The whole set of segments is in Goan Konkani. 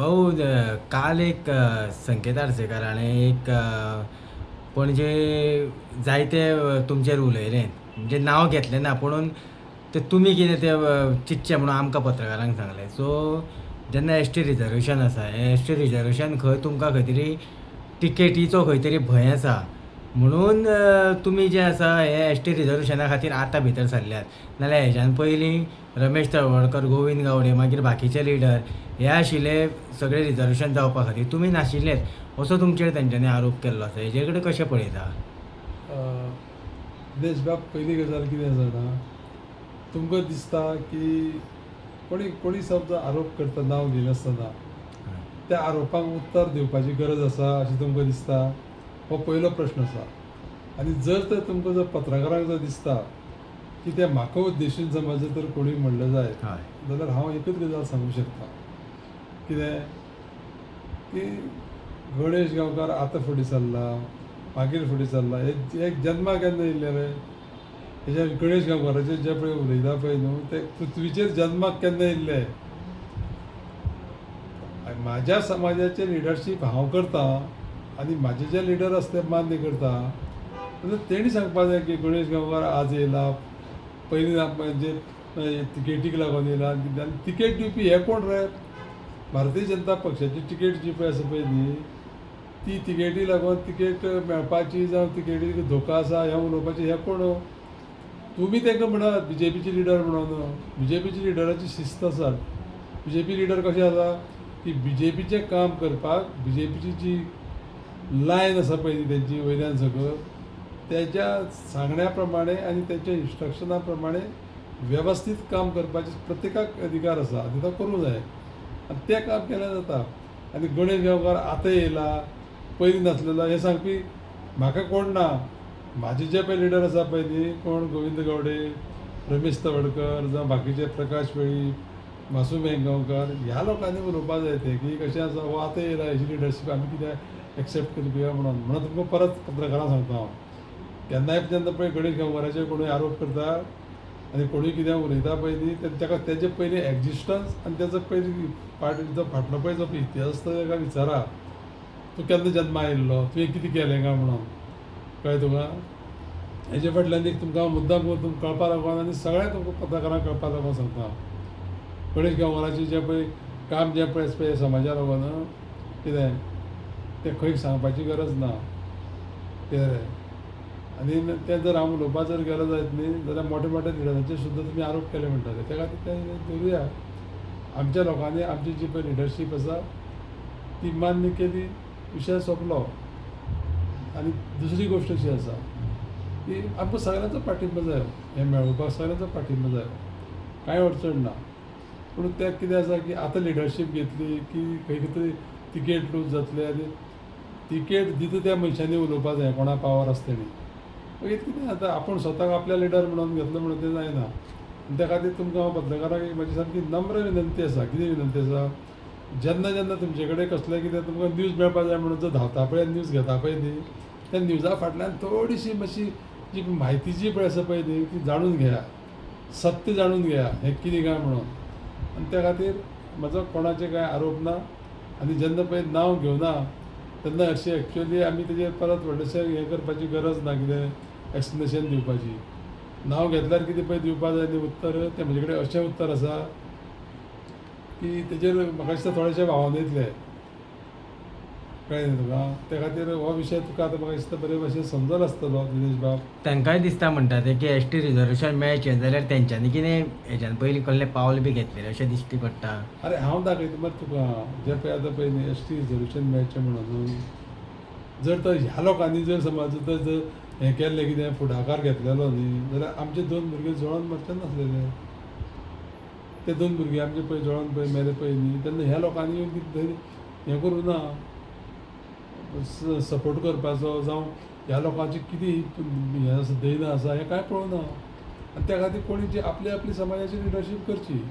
भाऊ, काल एक संकेत आर्सेकार हाणें एक पणजे जायते तुमचेर उलयलें, म्हणजे नांव घेतलें ना, पुणून ते तुमी कितें तें चिंतचें म्हणून आमकां पत्रकारांक सांगलें. सो जेन्ना एस टी रिजर्वेशन आसा, हें एस टी रिजर्वेशन खंय तुमकां खंय तरी टिकेटीचो खंय तरी भंय आसा म्हणून तुमी जें आसा हें एस टी रिजर्वेशना खातीर आतां भितर सरल्यात, नाल्यार हेज्यान पयलीं रमेश तळवडकर, गोविंद गावडे, मागीर बाकीचे लिडर हे आशिल्ले सगळे रिजर्वेशन जावपा खातीर, तुमी नाशिल्लेच असो तुमचेर तेंच्यांनी आरोप केल्लो आसा. हेजे कडेन कशें पळयता? दिनेश बाब, पयली गजाल कितें आसा जाणा, तुमकां दिसता की कोणी कोणी समजा आरोप करता नांव घेनासतना, त्या आरोपांक उत्तर दिवपाची गरज आसा अशें तुमकां दिसता? हो पयलो प्रश्न आसा. आनी जर तर तुमकां जर पत्रकारांक जर दिसता की ते म्हाका उद्देशून समज जर कोणी म्हणलें जायत जाल्यार हांव एकूच गजाल सांगूंक शकता, कितें की गणेश गांवकार आतां फुडें सरला, मागीर फुडें सरला, हे जन्माक केन्ना येयल्ले रे? हेजे गणेश गांवकाराचेर जे पळय उलयता पळय न्हू, ते पृथ्वीचेर जन्माक केन्ना येयल्ले? म्हाज्या समाजाचें लिडरशीप हांव करतां आनी म्हाजे जे लिडर आसा ते मान्य करता, जाल्यार तेणी सांगपा जाय की गणेश गांवकार आज येयला, पयलीं म्हणजे तिकेटीक लागून येयला. आनी तिकेट दिवपी हे कोण रे? भारतीय जनता पक्षाची तिकेट जी पळय आसा पळय न्ही, ती तिकेटी लागून तिकेट मेळपाची जावं तिकेटीक धोका आसा हें उलोवपाचें हे कोण? तुमी तांकां म्हणात बीजेपीचे लिडर म्हणून. बीजेपीची लिडराची शिस्त आसा. बीजेपी लिडर कशें आसा की बीजेपीचें काम करपाक बीजेपीची जी लायन आसा पळय न्ही तेंची वयल्यान सकयल, तेज्या सांगण्या प्रमाणे आनी तेच्या इन्स्ट्रक्शना प्रमाणे वेवस्थीत काम करपाचे प्रत्येकाक अधिकार आसा आनी तो करूंक जाय आनी तें काम केल्यार जाता. आनी गणेश गांवकार आतां येयला, पयलीं नासलेलो हें सांगपी म्हाका कोण ना. म्हाजे जे पळय लिडर आसा पळय न्ही, कोण गोविंद गावडे, रमेश तवडकर जावं बाकीचे प्रकाश वेळीप, वासू गांवकार, ह्या लोकांनी उलोवपा जाय तें की कशें आसा हो आतां येयला, हेजी लिडरशीप आमी कित्याक एक्सेप्ट करया म्हणून. म्हणून तुमकां परत पत्रकारांक सांगता हांव, केन्नाय जेन्ना पळय गणेश गांवकाराचेर कोणूय आरोप करता आनी कोणूय कितें उलयता पळय न्ही, ताका तेजे पयलीं एक्जिस्टन्स आनी तेजो पयलीं पार्ट जो फाटलो पळय जो इतिहास आसता ताका विचारा, तूं केन्ना जन्मा आयिल्लो, तुवें कितें केलें काय म्हणून. कळ्ळें तुका? हेजे फाटल्यान एक तुमकां मुद्दाम करून तुमकां कळपा लागून आनी सगळ्या तुमकां पत्रकारांक कळपा लागून सांगता हांव, गणेश गांवकाराचें जें पळय काम जें पळय आसा पळय समाजा लागून कितें तें खंय सांगपाची गरज ना, कितें रे. आनी तें जर हांव उलोवपा जर गेलो जायत न्ही जाल्यार मोठे मोठे लिडरांचेर सुद्दां तुमी आरोप केले म्हणटले. त्या खातीर तें धरुया, आमच्या लोकांनी आमची जी पळय लिडरशीप आसा ती मान्य केली, विशय सोंपलो. आनी दुसरी गोश्ट अशी आसा की आमकां सगळ्यांचो पाठिंबो जायो, हें मेळोवपाक सगळ्यांचो पाठिंबो जायो, कांय अडचण ना. पूण तें कितें आसा की आतां लिडरशीप घेतली की खंय तरी तिकेट लूज जातले आनी तिकेट दिता त्या मनशांनी उलोवपा जाय कोणा पावर आसा तेणी. मागीर कितें जाता, आपूण स्वताक आपल्या लिडर म्हणून घेतलो म्हणून तें जायना. आनी त्या खातीर तुमकां हांव पत्रकारांक एक म्हजी सामकी नम्र विनंती आसा. कितें विनंती आसा, जेन्ना जेन्ना तुमचे कडेन कसलें कितें तुमकां न्यूज मेळपा जाय म्हणून जर धांवता पळय न्यूज घेता पळय न्ही, त्या न्यूजा फाटल्यान थोडीशी मातशी जी म्हायती जी पळय आसा पळय न्ही ती जाणून घेया, सत्य जाणून घेया हें कितें काय म्हणून. आनी त्या खातीर म्हजो कोणाचेर कांय आरोप ना. आनी जेन्ना पळय नांव घेवना तेन्ना अशें एक्चुअली आमी तेजेर परत व्हडलेशें हें करपाची गरज ना, कितें एक्सप्लेनेशन दिवपाची. नांव घेतल्यार कितें पळय दिवपा जाय न्ही उत्तर, तें म्हजे कडेन अशें उत्तर आसा की तेजेर म्हाका दिसता थोडेशें व्हांवोन येतलें, कळ्ळें न्ही तुका. त्या खातीर हो विशय तुका आतां म्हाका दिसता बरे भाशेन समजलो आसतलो दिनेश बाब. तांकांय दिसता म्हणटा ते की एस टी रिजर्वेशन मेळचें जाल्यार तेंच्यांनी कितें हेज्यान पयलीं कसलें पावल बी घेतलेलें अशें दिश्टी पडटा. अरे हांव दाखयता मरे तुका, जें पळय आतां पळय न्ही एस टी रिजर्वेशन मेळचें म्हणून जर तर ह्या लोकांनी जर समज तर जर हें केल्लें कितें फुडाकार घेतलेलो न्ही जाल्यार आमचे दोन भुरगे जळोन मरचे नासलेले. ते दोन भुरगे आमचे पळय जळोन पळय मेले पळय न्ही, तेन्ना ह्या लोकांनी येवन कितें तरी हें करूं ना, सपोर्ट करपाचो जावं ह्या लोकांची कितें हें आसा दैना आसा हें कांय पळोवना. आनी त्या खातीर कोणी जी आपली आपली समाजाची लिडरशीप करची.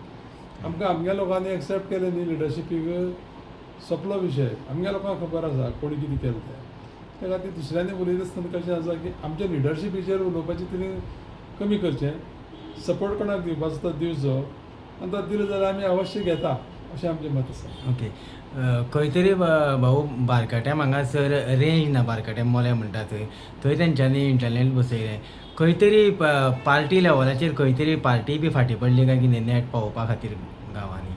आमकां आमगे लोकांनी एक्सेप्ट केलें न्ही लिडरशिपीक, सोंपलो विशय. आमगे लोकांक खबर आसा कोणी कितें केलें तें. त्या खातीर दुसऱ्यांनी उलयता आसतना कशें आसा की आमच्या लिडरशिपीचेर उलोवपाचें तिणें कमी करचें, सपोर्ट कोणाक दिवपाचो तो दिवचो आनी तो दिलो जाल्यार आमी अवश्य घेता. अशें आमचें मत आसा. ओके, खंय तरी भाऊ बारकाट्याम हांगासर रेंज ना, बारकाट्याम मोलें म्हणटा थंय, थंय तेंच्यांनी इंटरनेट बसयलें. खंय तरी पार्टी लेवलाचेर खंय तरी पार्टी बी फाटीं पडली काय कितें नॅट पावोवपा खातीर गांवांनी?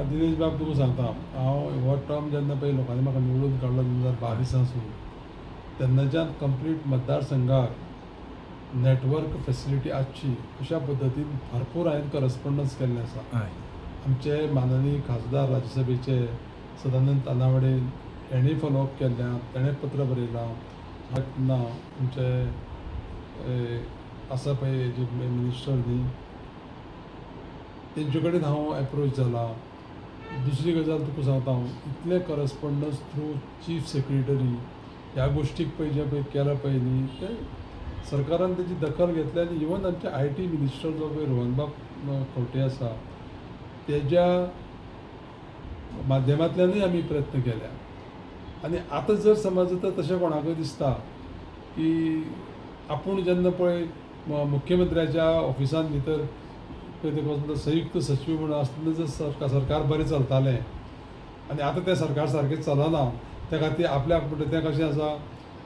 दिनेश बाब, तुका सांगता हांव, हो टर्म जेन्ना पळय लोकांनी म्हाका निवडून काडलो 2022सासून, तेन्नाच्यान कंप्लीट मतदारसंघाक नॅटवर्क फेसिलिटी आसची अशा पद्दतीन भरपूर हांवें करस्पोंडन्स केल्लें आसा. आमचे माननीय खासदार राज्यसभेचे सदानंद तानावडे हेणी फॉलोअप केल्लें आहा, तेणें पत्र बरयलां ना. आमचे आसा पळय जे मिनिस्टर न्ही, तेंचे कडेन हांव एप्रोच जाला. दुसरी गजाल तुका सांगता हांव, इतलें करस्पोंडन्स थ्रू चीफ सेक्रेटरी ह्या गोश्टीक पळय जें पळय केलां पळय न्ही, तें सरकारान तेजी दखल घेतल्या. आनी इवन आमचे I T minister जो पळय रोहनबाब खंवटे आसा, तेज्या माध्यमांतल्यानूय आमी प्रयत्न केल्या. आनी आतां जर समज तर तशें कोणाकूय दिसता की आपूण जेन्ना पळय मुख्यमंत्र्याच्या ऑफिसान भितर पळय ते वचून संयुक्त सचीव म्हणून आसतना जर सरकार बरें चलतालें आनी आतां तें सरकार सारकें चलना, त्या खातीर आपल्याक म्हणटा तें कशें आसा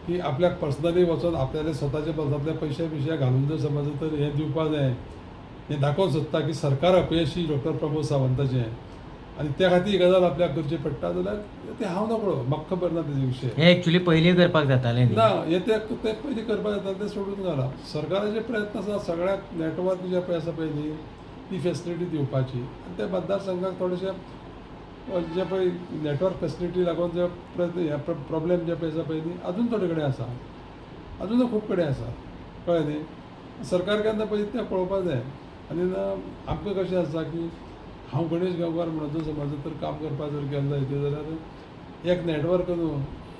की आपल्याक पर्सनली वचोन आपल्याले स्वताच्या बोल्सांतले पयशे बियशे घालून जर समज तर हें दिवपा जाय, हें दाखोवंक सोदता की सरकार अपयशी डॉक्टर प्रमोद सावंताचें आनी त्या खातीर ही गजाल आपल्याक करची पडटा जाल्यार तें हांव नकळो, म्हाका खबर ना तेजे विशय. हें एक्चुली पयलीं करपाक जातालें न्ही? ना, हें ते ते पयलीं करपाक जाता तें सोडून घालां. सरकाराचे प्रयत्न आसा सगळ्याक नॅटवर्क जे पळय आसा पळय न्ही ती फेसिलिटी दिवपाची. आनी त्या मतदारसंघाक थोडेशे जे पळय नॅटवर्क फेसिलिटी लागून जे प्रयत्न हे प्रॉब्लेम जे पळय आसा पळय न्ही, अजून थोडे कडेन आसा, अजूनय खूब कडेन आसा, कळ्ळें न्ही. सरकार केन्ना पळय तें पळोवपाक जाय. आनी ना आमकां कशें आसा की हांव गणेश गांवकार म्हणून जर समज तर काम करपाक जर गेलो जायत जाल्यार एक नॅटवर्क न्हू,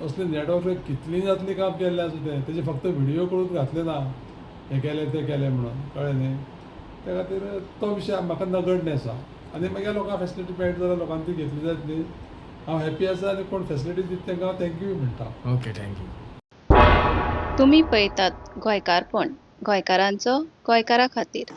असले नॅटवर्क कितलीं जातलीं काम केल्लें आसा तें, तेजे फक्त व्हिडियो करून घातले ना, हें केलें तें केलें म्हणून, कळ्ळें न्ही. त्या खातीर तो विशय म्हाका नगण्य आसा. आनी मागीर लोकांक फेसिलिटी मेळटा जाल्यार लोकांनी ती घेतली जातली, हांव हॅपी आसा. आनी कोण फेसिलिटी दिता तांकां हांव thank you म्हणटा. Okay, thank you. तुमी पळयतात गोंयकारपण, गोंयकारांचो गोंयकारा खातीर.